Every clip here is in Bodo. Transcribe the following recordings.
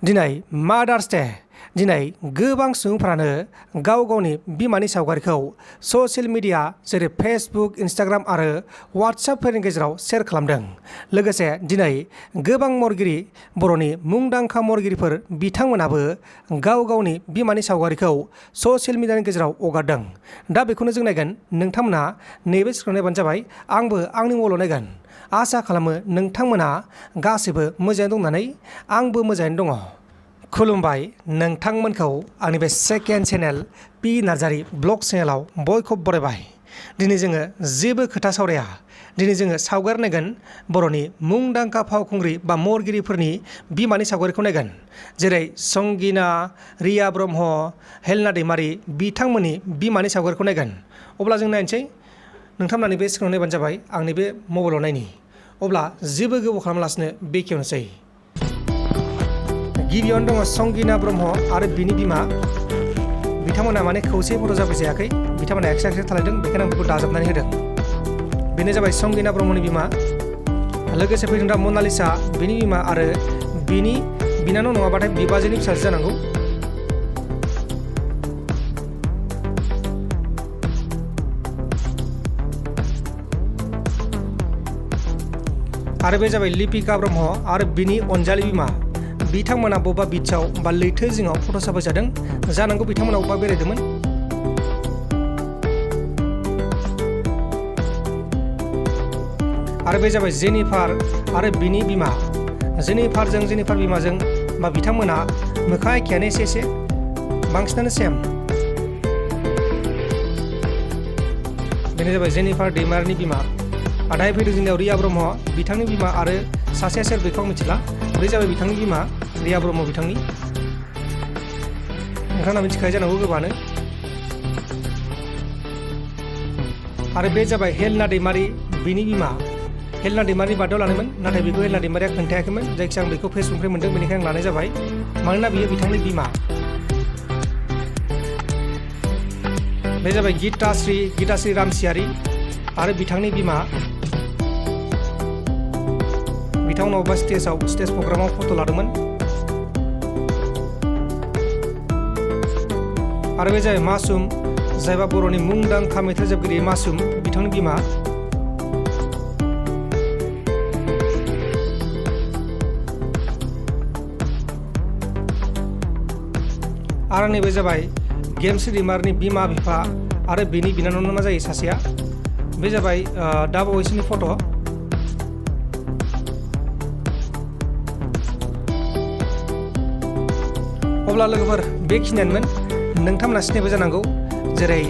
दिनै मादार्स डे। दिनै गोबां सुबुंफ्रानो गाव गावनि बिमानि सावगारिखौ ससियेल मिडिया जेरै फेसबुक, इन्स्टाग्राम आरो वाट्सएपफोरनि गेजेराव शेयार खालामदों। लोगोसे दिनै गोबां महरगिरि, बर'नि मुंदांखा महरगिरिफोर बिथांमोनाबो गाव गावनि बिमानि सावगारिखौ ससियेल मिडियानि गेजेराव हगारदों। दा बेखौनो जों नायगोन। नोंथांमोना नैबे स्क्रिनआव नायबानो जाबाय। आंबो आंनि मबाइलाव नायगोन। आसा खालामो नोंथांमोना गासैबो मोजाङै दं होननानै। आंबो मोजाङैनो दङ। खुलुमबाय नोंथांमोनखौ आंनि बे second channel P Narzary blog चेनेलाव बयखौबो बरायबाय। दिनै जोङो जेबो खोथा सावराया। दिनै जोङो सावगारि नायगोन। बर'नि मुंदांखा फावखुंग्रि बा महरगिरिफोरनि बिमानि सावगारिखौ नायगोन। जेरै संगिना, रिया ब्रह्म, हेलिना दाइमारि बिथांमोननि बिमानि सावगारिखौ नायगोन। अब्ला जों नायनोसै। नोंथांमोना बे स्क्रिनआव नायबानो जाबाय। आंनि बे मबाइलाव नायनि। अब्ला जेबो गोबाव खालामालासिनो बेखेवनोसै। गिबियावनो दङ संगिना ब्रह्म आरो बिनि बिमा। बिथांमोना माने खौसे फट' जाफैजायाखै। बिथांमोना एक्सट्रा एक्सट्रा थालायदों। बेखायनो आं बेखौ दाजाबनानै होदों। बेनो जाबाय संगिना ब्रह्मनि बिमा। लोगोसे फैदों दा मनालिसा, बिनि बिमा आरो बिनि बिनानाव नङाबाथाय बिबाजैनि फिसाजो जानांगौ। आरो बे जाबाय लिपिका ब्रह्म आरो बिनि अनजालि बिमा। बिथांमोना बबेबा बिचआव बा लैथो जिङाव फट' साफायजादों जानांगौ। बिथांमोना बबेबा बेरायदोंमोन। आरो बे जाबाय जेनिफार आरो बिनि बिमा। जेनिफार बिमाजों बा बिथांमोना मोखां एखेयानो एसे बांसिनानो सेम। बेनो जाबाय जेनिफार दाइमारिनि बिमा। दाहाय फैदों जोंनियाव रिया ब्रह्म, बिथांनि बिमा आरो सासेया सोर बेखौ मिथिला। बे जाबाय बिथांनि बिमा रिया ब्रह्म बिथांनि। नोंथांमोना मिथिखायो जानांगौ गोबाङानो। आरो बे जाबाय हेलिना दाइमारि, बिनि बिमा। हेलिना दाइमारिनि बार्थडेआव लानायमोन, नाथाय बेखौ हेलिना दाइमारिया खोन्थायाखैमोन। जायखिजाया आं बेखौ फेसबुकनिफ्राय मोन्दों, बेनिखायनो आं लानाय जाबाय। मानोना बियो बिथांनि बिमा। बे जाबाय गिताश्री रामसियारि आरो बिथांनि बिमा। बिथांमोना अबेबा स्टेज प्रग्रामाव फट' लादोंमोन। आरो बे जाबाय मासुम, जायबा बर'नि मुंदांखा मेथाइ रोजाबगिरि मासुम, बिथांनि बिमा। आरो नैबे जाबाय गेमस्रि दैमारिनि बिमा बिफा आरो बिनि बिनानावनो मा जायो सासेया। बे जाबाय दा बावैसोनि फट'। अब्ला लोगोफोर बेखिनियानोमोन। नोंथांमोना सिनायबो जानांगौ। जेरै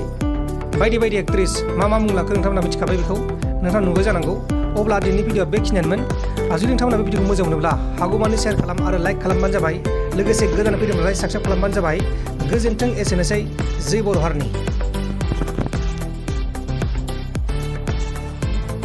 बायदि बायदि एक्ट्रिस मा मुं लाखो नोंथांमोना मिथिखाबाय। बेखौ नोंथाङा नुबाय जानांगौ। अब्ला दिनैनि भिडिअआ बेखिनियानोमोन। जुदि नोंथांमोना बे भिडिअखौ मोजां मोनोब्ला हागौमानि शेयार खालाम आरो लाइक खालामबानो जाबाय। लोगोसे गोदान फैदोंब्ला साबस्क्राइब खालामबानो जाबाय। गोजोन्थों। एसेनोसै। जै बर' हारिनि।